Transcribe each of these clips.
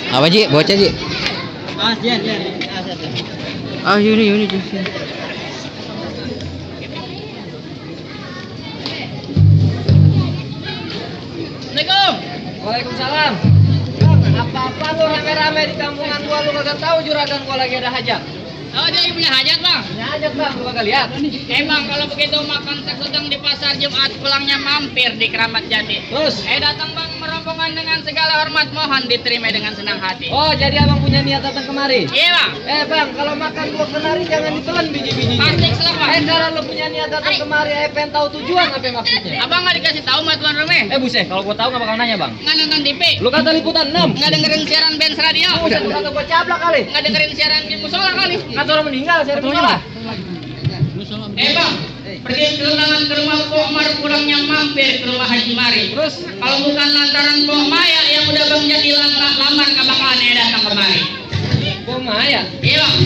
Apa Ji? Bocah Ji? Ah, ini. Assalamualaikum. Waalaikumsalam. Apa-apa lu rame-rame di kampungan gua, lu kagak tahu juragan gua lagi ada hajat. Oh, dia punya hajat, Bang. Punya hajat bang, lu kagak lihat? Bang, kalau begitu makan sekudang di pasar Jumat, pulangnya mampir di Keramat Jati. Terus? Datang Bang merombongan dengan segala hormat, mohon diterima dengan senang hati. Oh, jadi abang punya niat datang kemari? Iya, Bang. Bang, kalau makan buah kenari jangan ditelan biji-bijinya. Pasti selak, Bang. Kalau lu punya niat datang kemari, pengen tahu tujuan apa maksudnya? Abang nggak dikasih tahu sama Tuan Rumi? Buset, kalau gua tahu nggak bakal nanya bang. Nggak nonton TV? Lu kata liputan 6. Nggak dengerin siaran Benz Radio? Buset, lu kata gua cablak kali. Nggak dengerin siaran di musola kali? Kata orang meninggal, saya musola. Bang, pergi ke rumah Pok Mar, pulangnya mampir ke rumah Haji Mari. Terus? Kalau bukan lantaran Pok Maya yang udah Bang jadi lamar kabakalan datang kemari. Pok Maya? Iya, Bang.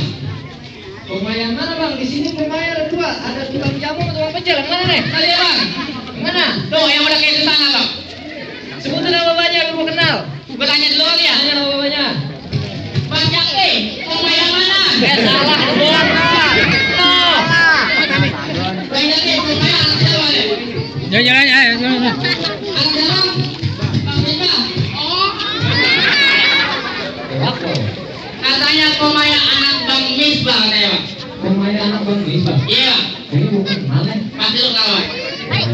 Pok Maya mana bang? Di sini Pok Maya ada dua. Ada tukang jamu, tukang pecel. Yang mana nih? Kali ya, Bang. Yang mana? Tuh, yang udah kayak di sana, Bang. Sebutin nama banyak, gua kenal. Gue tanya dulu kali ya. Tanya nama banyak. Bang Jaki, Pok Maya mana? Salah, bohong. Bang Jaki, Pok Maya anak siapa nih? Jalan. Anak siapa? Bang Misbah. Oh. Apa? Katanya Pok Maya anak Bang Misbah, katanya, Bang. Pok Maya anak bang Misbah. Iya, Ini bukan malah. pasti lu tahu, Bang.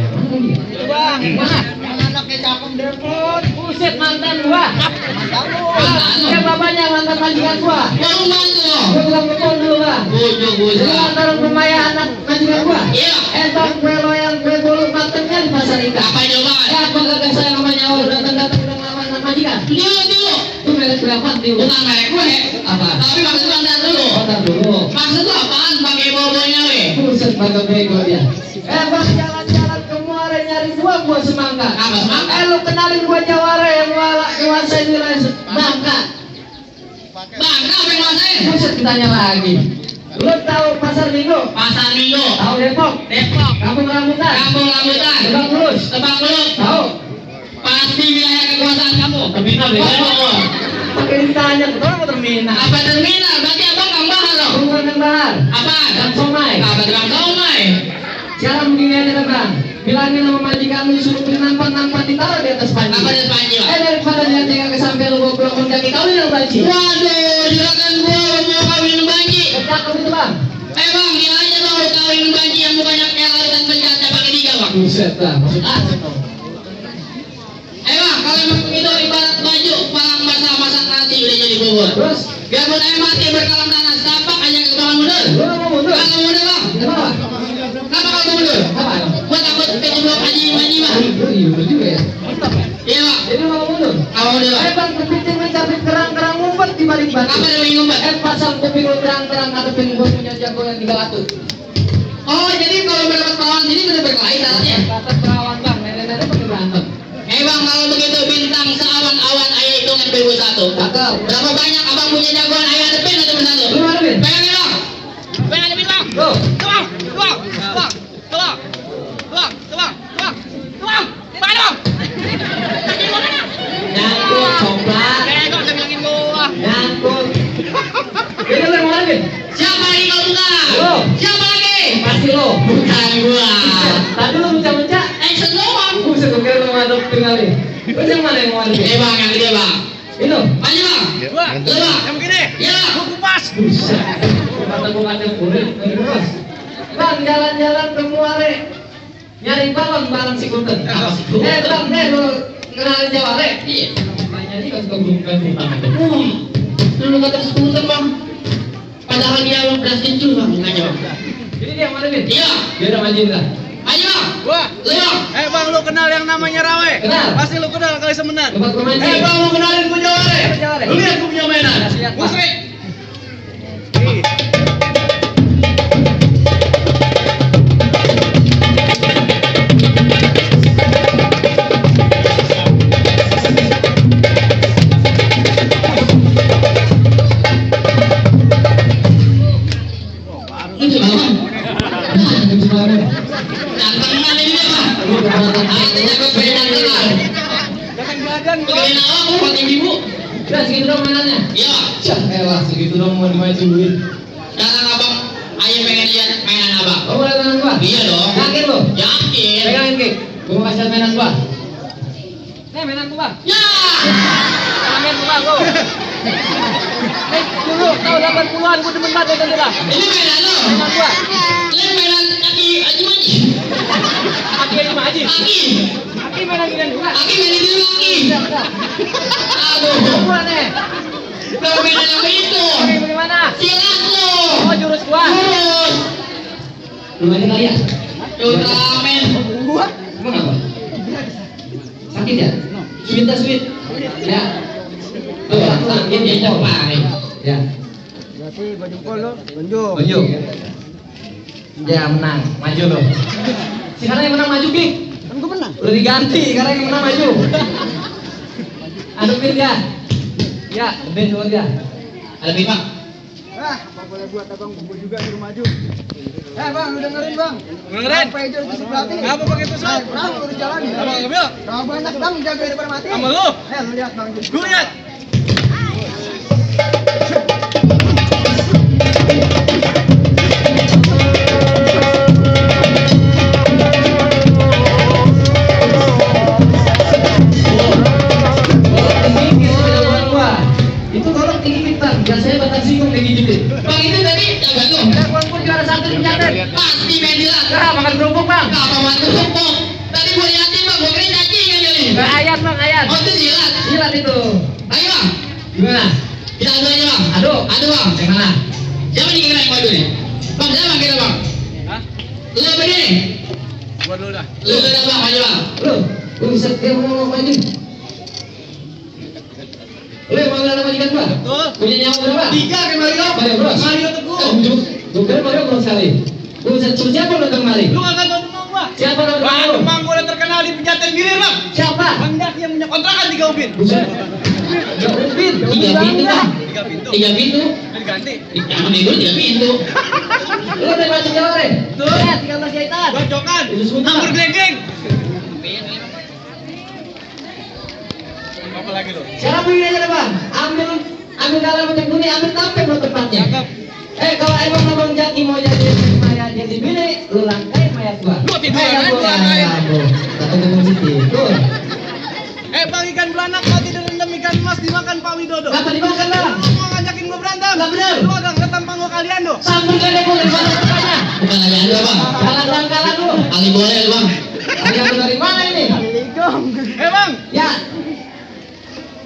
Bang, mana? Anaknya cakep depot. Buset, mantan gua. Mantan lu. Yang bapaknya mantan majikan gua. Baru bantu lo. Gua bilang betul dulu bang. Jadi lantaran pemaya anak majikan gua. Iya. Bang, gue loyal, gue dulu mantannya di pasar ikan. Apa coba? Apa kagak saya namanya nyawa datang-datang bilang nama anak majikan. Dulu. Itu merek berapa dulu? Bukan merek gue. Apa? Tapi maksud Anda dulu. Ntar dulu. Maksud lu apaan pakai bobonya, we? Buset, baga bego dia. Bang, jalan-jalan ke Muara nyari gua semangka. Apa semangka? Lu kenalin gua Jawara yang nguasain wilayah Bangka. Bangka apa yang nguasain? Buset, ditanya lagi. Lu tahu Pasar Minggu? Pasar Minggu. Tahu Depok? Depok. Kampung Rambutan? Kampung Rambutan. Lebak Bulus? Lebak Bulus. Tahu? Pasti wilayah kekuasaan kamu. Terminal deh. Pakai ditanya, betul apa terminal? Apa terminal? Berarti abang Kang Bahar dong. Bukan Kang Bahar. Apa? Kang Somai. Apa Kang Somai? Sekarang begini aja deh bang. Bilangin sama majikan lu disuruh beli nampan ditaruh di atas panci. Apa dari Panji, Pak? Daripada dia tinggal kesampean lu bawa pulang menjaki kawin yang panci. Waduh, juragan gua mau kawin Banji. Cakep itu bang. Bang, gila aja dong kawin Banji yang mukanya kayak lautan penjata pakai tiga, Bang. Buset lah, maksud apa tuh? Bang, kalau memang itu ibarat baju palang basah-basah nanti udah jadi bubur. Terus? Biarpun air mati berkalam tanah, tapak aja ke bawah mundur. Lu nggak mau mundur? Nggak mau mundur, Bang. Kenapa? Kenapa kalau mundur? Apa? Gua takut kejeblok Haji, Bang. Iya betul juga ya. Mantap ya. Iya, Bang. Jadi lu nggak mau mundur? Nggak mau mundur. Bang, kepiting mencapit kerang-kerang ngumpet di balik batu. Apa dari ngumpet? Pasang kuping lu terang-terang ngadepin gua punya jago yang 300. Oh, jadi kalau mendapat perawan sini benar berkelahi syaratnya. Kata perawan bang, nenek-nenek pakai berantem. Bang, kalau begitu bintang seawan-awan ayah hitungan 1001. Cakep. Berapa banyak abang punya jagoan ayah adepin atau bersatu? Lu mana bin? Pegang nih, Bang. Pegang adepin, Bang. Tuh. Tuang. Mana, Bang? Nyangkut, coklat. Kok saya bilangin gua. Nyangkut. Ini lu yang mana bin? Siapa lagi kau buka? Lo. Siapa lagi? Pasti lo. Bukan gua. Tadi lo mencak-mencak. Action doang. Buset, gue kira lo ngadep tinggalin. Terus yang mana yang mau ngadep? Bang, yang gede, Bang. Itu. Maju, Bang. Gua. Lu, Bang. Yang begini. Iya. Gua kupas. Buset. Kata gue ngadep kulit. Bang, jalan-jalan ke Muare. Nyari balon bareng si Kunten. Apa si Kunten? Bang, lo kenalin Jaware? Iya. Tanya dia kan suka gulungkan hutang itu. Lu kata sekuter, Bang. Padahal dia lo beras kencur, Bang. Nanya, Bang. Jadi dia yang mana bin? Iya. Dia udah maju enggak? Ayo, Bang. Wah, Lu, Bang. Bang, lu kenal yang namanya Rawe? Kenal. Pasti lu kenal kali semenan. Tempat bermain. Bang, lu kenalin gua Jaware. Jaware. Lu lihat gua punya mainan. Lihat, Bang. Musrik. kan gua. Pegawai awak lu pakai ibu. Udah segitu dong mainannya. Iya. Cah, elah segitu dong mau dimajuin. Sekarang abang, ayah pengen lihat mainan abang. Oh, boleh mainan gua? Iya dong. Yakin lu? Yakin. Pegangin, Ki. Gua mau kasih lihat mainan gua. Nih mainan gua, Bang. Ya. Mainan gua, Bang. Gua. Nih, dulu tahun 80-an gua demen banget dengan dia. Ini mainan lo. Mainan gua. Ini mainan kaki Haji Maji. Aki aja mah Haji. Kaki. Aki mainan gini juga. Kaki mainan dulu kaki. Udah, udah. Aduh. Gua nih. Kalau mainan apa itu? Oke, bagaimana? Silat lo. Oh, jurus gua. Terus. Lu aja kali ya? Ultraman. Gua? Emang apa? Sakit ya? Sweet dah sweet. Ya. Tuh, sakit ya cepat. Ya. Berarti baju polo, tunjuk. Tunjuk. Ya menang, maju lo. Sekarang yang menang maju Ki. Kan gua menang. Udah diganti, sekarang yang menang maju. Adepin dia. Ya, ben dulu dia. Ada pipa. Ah, apa boleh buat abang gua juga suruh maju. Bang, lu dengerin bang. Dengerin? Apa itu tusuk pelatih? Ngapa pakai tusuk? Bang, udah jalan ya. Abang ngambil? Kalau banyak bang, jaga daripada mati. Sama lu? Lu lihat bang. Gue lihat. Itu golok tinggi bang, biasanya batang singkong kayak gitu. Bang itu tadi jaga tuh. Bang pun juara satu di Catet. Pasti main silat. Nah, makan kerupuk bang. Apa mantu sombong? Tadi gua liatin bang, gua kira cacing kan jadi. Ayat bang, ayat. Oh itu silat. Silat itu. Ayo bang, Gimana? kita adu aja bang. Aduh. Adu bang. Yang mana? Siapa nih kira yang maju nih? Bang siapa yang kira bang? Hah? Lu apa nih? Gua dulu dah. Lu udah bang, maju bang. Lu bisa dia mau maju. Lu yang manggil nama majikan gua? Betul. Punya nyawa berapa? 3 kayak Mario. Mario Bros. Mario Teguh. Tuh kan Mario Bros sekali. Lu bisa suruh siapa nonton kemari? Lu kagak tahu demang gua. Siapa nonton Bang, kemari? demang gua udah terkenal di Pejaten Gilir, Bang. Siapa? Bang Dak yang punya kontrakan 3 ubin. Buset. Ya Ubin. 3 pintu bang. 3 pintu. 3 pintu. Udah diganti. Jangan itu 3 pintu. Lu udah masuk jalan deh. Tuh. Ya, 13 jahitan. Bacokan. Itu sebentar. Anggur glegeng. Apa lagi lu? Sekarang begini aja deh bang. Ambil dalam minyak kuning, ambil tampil lo tempatnya. Cakep. Kalau emang abang Jaki mau jadi mayat jadi bini, lu langkai mayat gua. Lu tiduran Mayat aja, gua. lu langkai. Satu ketemu situ. Tuh. Bang ikan belanak mati direndam ikan emas dimakan Pak Widodo. Kenapa dimakan bang? Lu mau ngajakin gua berantem? Nggak bener. Lu agak ngetampang gua kalian do. Sambung gede gua dari mana sukanya? Bukan lagi adu bang. Kalah lu. Ali boleh lu bang. Kalian dari mana ini? Bang. Ya. Bang. Ya.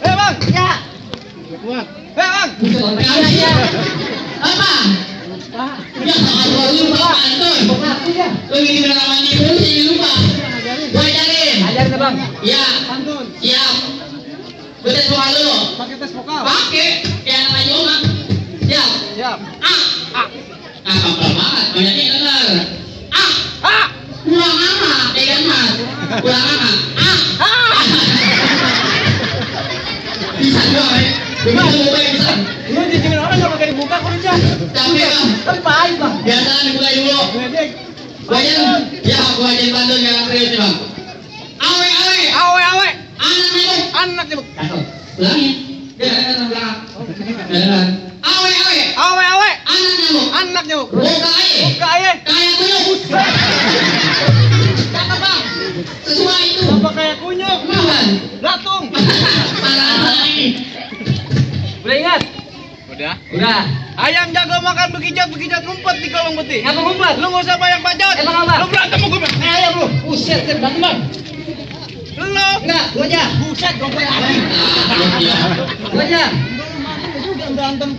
Bang. Ya. Apa? Ya sangat lu apaan tuh? Mengaku ya. Lu bikin drama mandi dulu jadi lupa. Gua ajarin. Ajar deh bang. Ya. Pantun. Siap. Betul soal lu. Pakai tes vokal. Pakai kayak anak aja oma. Siap. Siap. Kapal banget. Banyaknya denger. Kurang ama, pegang mas. Kurang ama. Bisa juga, begitu lu bisa. Lu dijamin orang nggak pakai dibuka kok aja. Capek bang. Tapi pahit bang. Biasa dibuka dulu. Gledek. Gua aja, ya gua aja pantun yang serius nih bang. Awe. Awe. Anaknya lu. Anaknya bu. Cakep. Ulangin. Jangan belakang. Jangan. Awe. Awe. Anaknya lu. Anaknya bu. Buka aja. Buka ya. Kayak kunyuk. Cakep bang. Sesuai itu. Apa kayak kunyuk? Bukan. Latung. Parah ini. Udah ingat? Udah. Udah. Ayam jago makan bekijat ngumpet di kolong putih. Ngapa ngumpet? Lu nggak usah banyak bacot. Emang apa? Lu berantem sama gue. Ayam lu. Buset, kan berantem bang. Lu. Enggak, gua aja. Buset dong gue lagi. Gua aja. Juga berantem.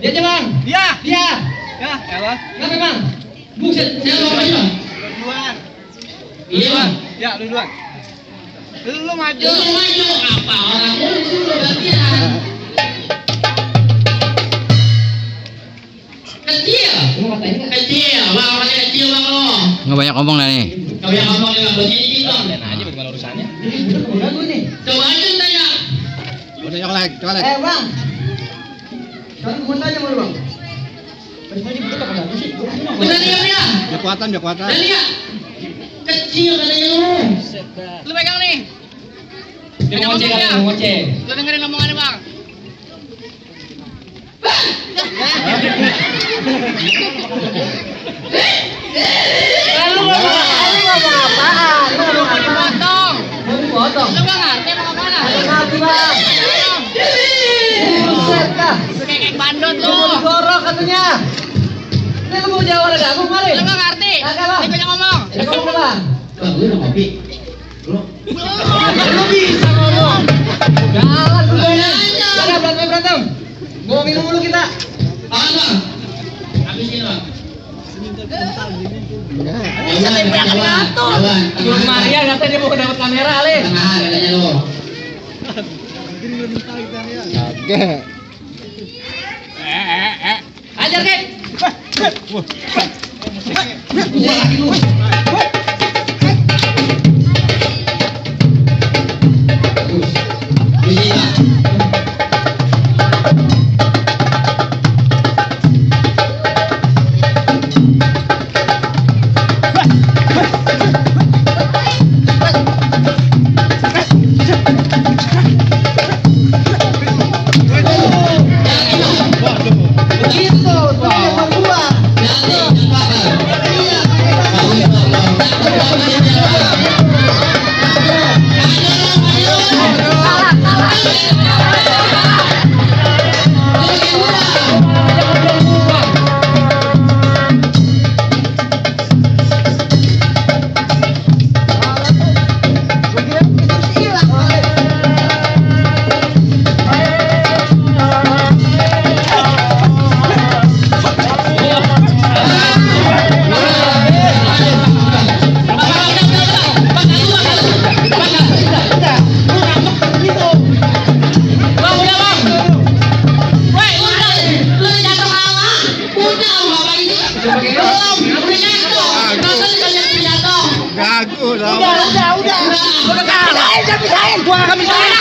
Dia aja bang. Dia. Dia. Ya, elah. Kenapa bang? Buset, saya mau aja bang. Duluan. Iya bang. Ya, duluan. Lu maju. Lu maju apa orang lu disuruh gantian. Kecil. Lu ngatain nggak? Kecil, bang, masih kecil bang lo. Nggak banyak ngomong dah nih. Kau yang ngomong nih bang, bosnya dikit bang. aja bagaimana urusannya. Ini udah kemudian gue nih. Coba aja tanya. Udah colek. Bang. Sekarang mau tanya mau lu bang. Tadi kita pada apa sih? Bener dia. Kekuatan. Dan dia kecil katanya lu. Lu pegang nih. Dia mau ngoceh kan, mau ngoceh. Lu dengerin omongannya, Bang. Lu ngomong apaan? Lu mau dipotong. Mau dipotong. Lu nggak ngerti mau kemana? Ngerti bang. Buset kah? Kayak bandot Lu mau lu. digorok katanya. Ini lu mau jawab ada aku kemarin. Lu nggak ngerti? Kagak, Bang. Dia banyak ngomong. Ini ngomong bang. Bang, lu udah ngopi? Lu bisa ngomong. Jalan lu ini. Jangan berantem. Ngomongin dulu kita. Tahan bang. Habisin bang. Bisa tempe yang ngatur. Lu Maria katanya dia mau dapat kamera ale. Tengah katanya lu. Kagak. Ajar, Kek. Bisa lagi lu. Bagus. Habisin bang. Begitu. Tuh yang gua. Jadi, Gagu dong. Udah. Pisahin. Gua akan pisahin.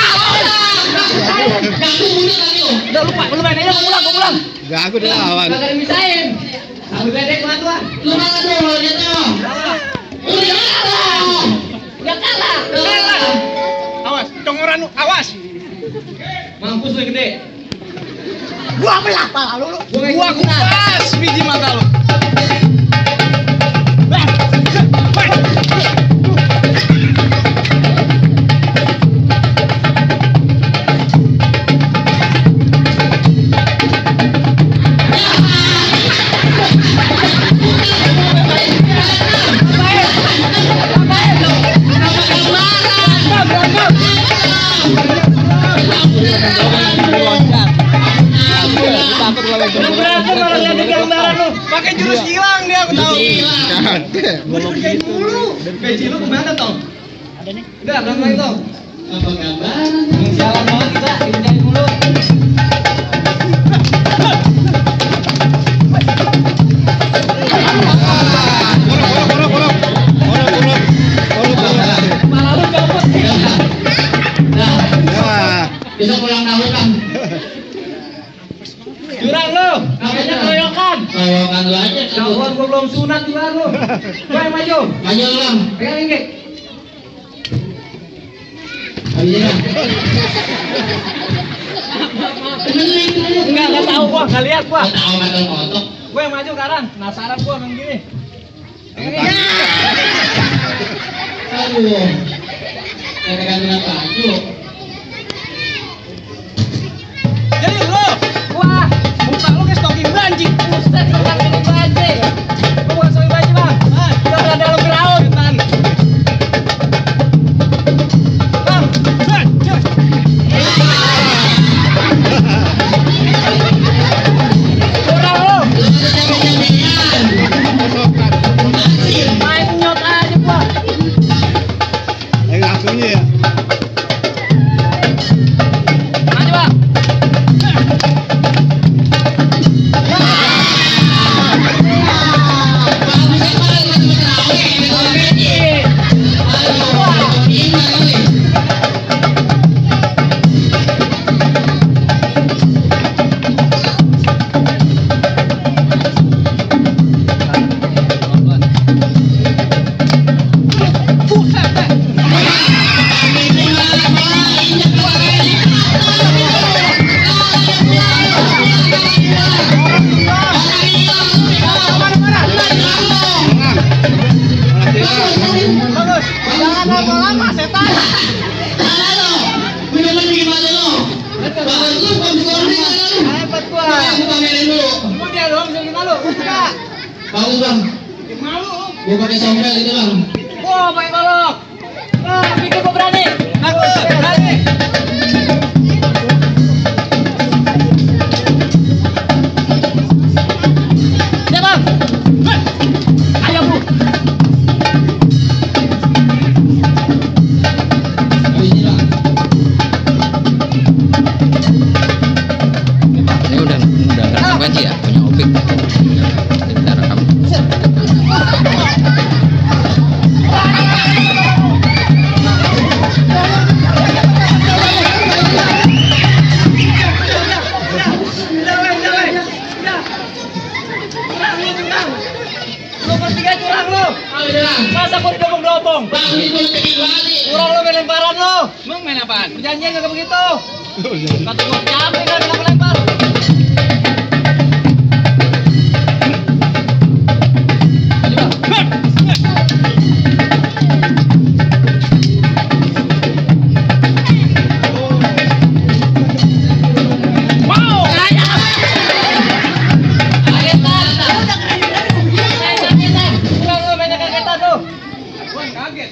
Udah lupa, belum main aja, gua pulang. Gagu dia lawan. Gak ada yang pisahin. Aku bedek banget gua. lu mana tuh lu lihat tuh. Gak kalah. Awas, congoran lu, awas. Mampus lu gede. Gua belah pala lu. Gua kupas biji mata lu. Pakai jurus hilang dia, aku tahu. Kagak. Gua dikerjain mulu. Gaji lu kemana, Tong? Ada nih. Udah, berapa lagi, Tong? Apa kabar? Jalan banget kita, dikerjain mulu. Kepala lu copot. Nah, bisa pulang tahun bang. Jurang lu. Namanya keroyokan. Keroyokan lu aja. Jauhan gua belum sunat jurang lu. Gua yang maju. Maju lu bang. Pegang ini. Habisin bang. Enggak tahu gua, enggak lihat gua. Kau tahu makan kotok. Gua yang maju sekarang. Penasaran gua main gini. Aduh. Kayak gantungan baju. Jadi lu, Wah, muka lu kayak stocking banjing. buset bukan ini banjir. Gua bukan soal banjir, Bang. Udah berada dalam ke laut. Setan. Bang, jurang lu. Main nyot aja gua. Yang ngakunya ya. malu, enggak. Bagus bang. Malu. Gue pakai sompel itu bang. Wah, pakai golok. Wah, pikir gua berani. Aku berani. Siap, Bang. Ayo, Bu. Habis ini bang. Ini udah rekam kan sih ya, punya Opik. Kita rekam. Nomor 3 curang lu. Ayo bang. Masa gua didobong-dobong? Bang ini gue cekik balik. Curang lu main lemparan lu. Emang main apaan? Perjanjian kagak begitu. Kata gua capek kan lempar.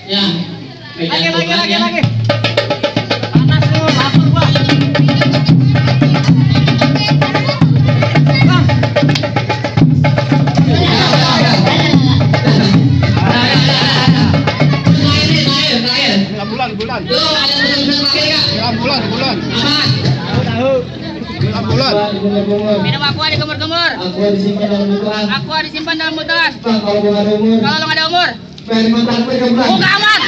Ya. Lagi. Panas lu, lapar gua. Bang, Terakhir. Bulan. Tuh ada tulisan terakhir kak. Bulan. Apaan? Bulan. Minum aqua di gemur-gemur. Aqua disimpan dalam botol. Aqua disimpan dalam botol. Bang, kalau gua ada umur, Kalau lo nggak ada umur, pengen mantan gue ke bulan. buka aman.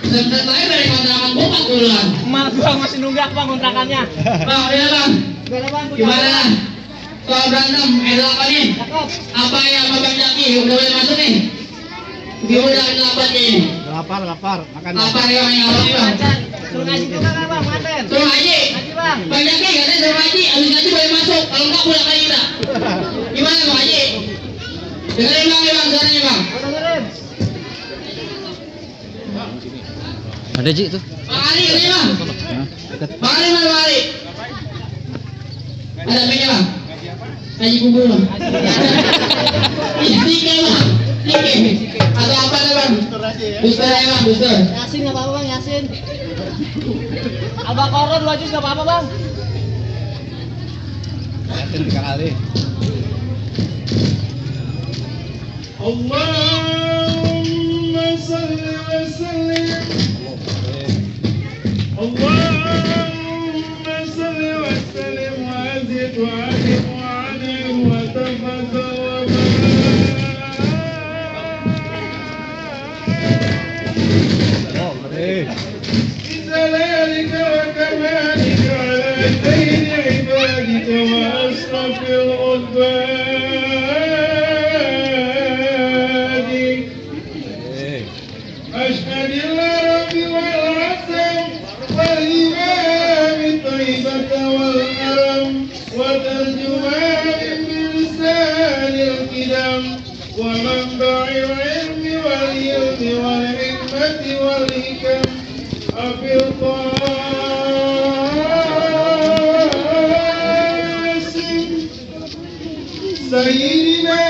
Sebentar lagi dari kontrakan buka bulan. emak gua masih nunggak Bang kontrakannya. Bang, udah bang. Gak ada Bang, Gimana? Soal berantem, enak apa nih? Cakep. Apa yang Bang Jaki udah boleh masuk nih? Gimana kenapa nih? Lapar. Makan. Apa yang bang? Suruh ngaji juga kan Bang, manten. Suruh haji. Ngaji Bang. Bang Jaki katanya suruh haji, abis haji boleh masuk. Kalau enggak pulang lagi kita. Gimana Bang Haji? Dengerin bang, suaranya bang. Gua dengerin. Ada Ji tuh. Bang Ali, ini bang. Bang Ali mana Bang Ali? Ada apanya bang? Haji bubur bang. Istike bang. Istike. Atau apa nih bang? Booster ya bang, booster. Yasin nggak apa-apa Bang, Yasin. Al-Baqarah 2 juz nggak apa-apa Bang. Yasin 3 kali. اللهم صل وسلم اللهم صل وسلم وزد وعلم وعنه وتفضل بجلالك وكمالك على خير عبادك واشرف العباد أشهد الرب والعسل والإمام طيبة والأرم وترجمان بلسان القدم ومنبع العلم واليوم والحكمة والحكم أبي القاسم سيدنا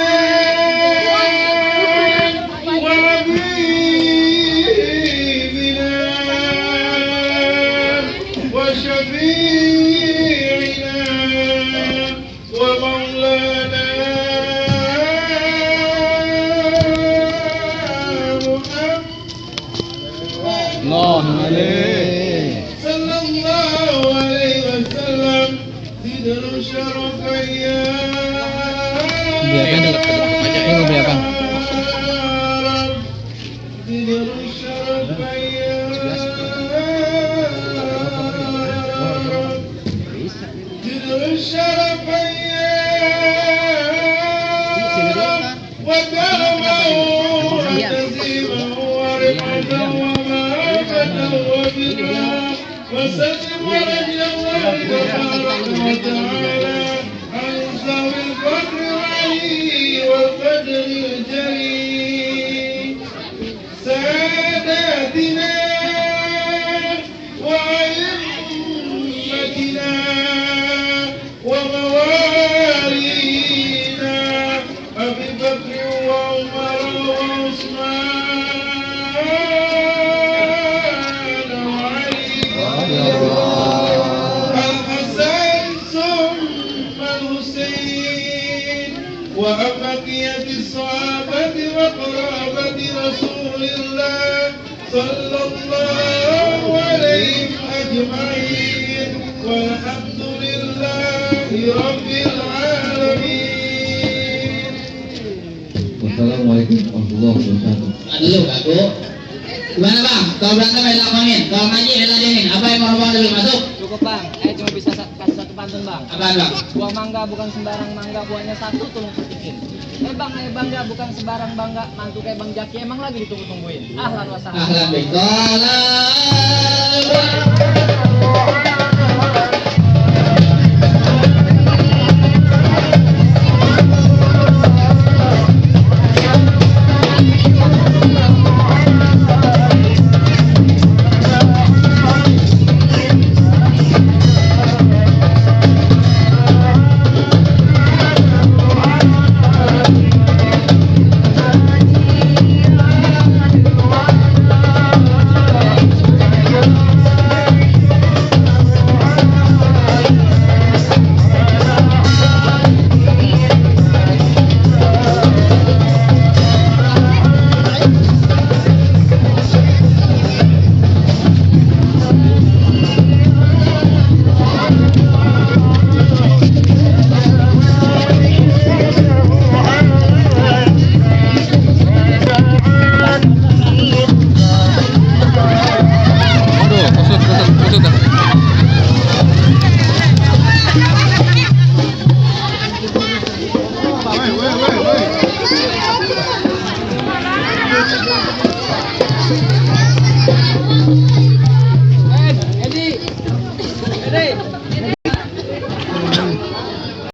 وحبيبنا وشفيعنا ومولانا محمد Allahumma alaihi. صلى الله عليه وسلم زدنا الشرف يا Beli apa nih? Ini mau beli apa? رب زدنا الشرف يا رب زدنا الشرف يا رب وكرما وتزيما ورفعة ومحبة وبرا وسلم ورضي الله تبارك وتعالى عن ذوي الفضل العلي والقدر الجليل ساداتنا وأئمتنا وموالينا وبقية الصحابة وقرابة رسول الله صلى الله عليهم أجمعين والحمد لله رب العالمين. Wassalamualaikum warahmatullahi wabarakatuh. Nah, dulu Kak Bu. Gimana Bang? Kalau berantem elah mangin, kalau ngaji elah dingin. Apa yang mau Bang dulu masuk? Cukup bang, cuma bisa kasih satu pantun bang. Apaan Bang? Buah mangga bukan sembarang mangga, buahnya satu tolong petikin. Bangga bukan sembarang bangga, mantu kayak Bang Jaki emang lagi ditunggu-tungguin. Ahlan wa sahlan. Ahlan bik.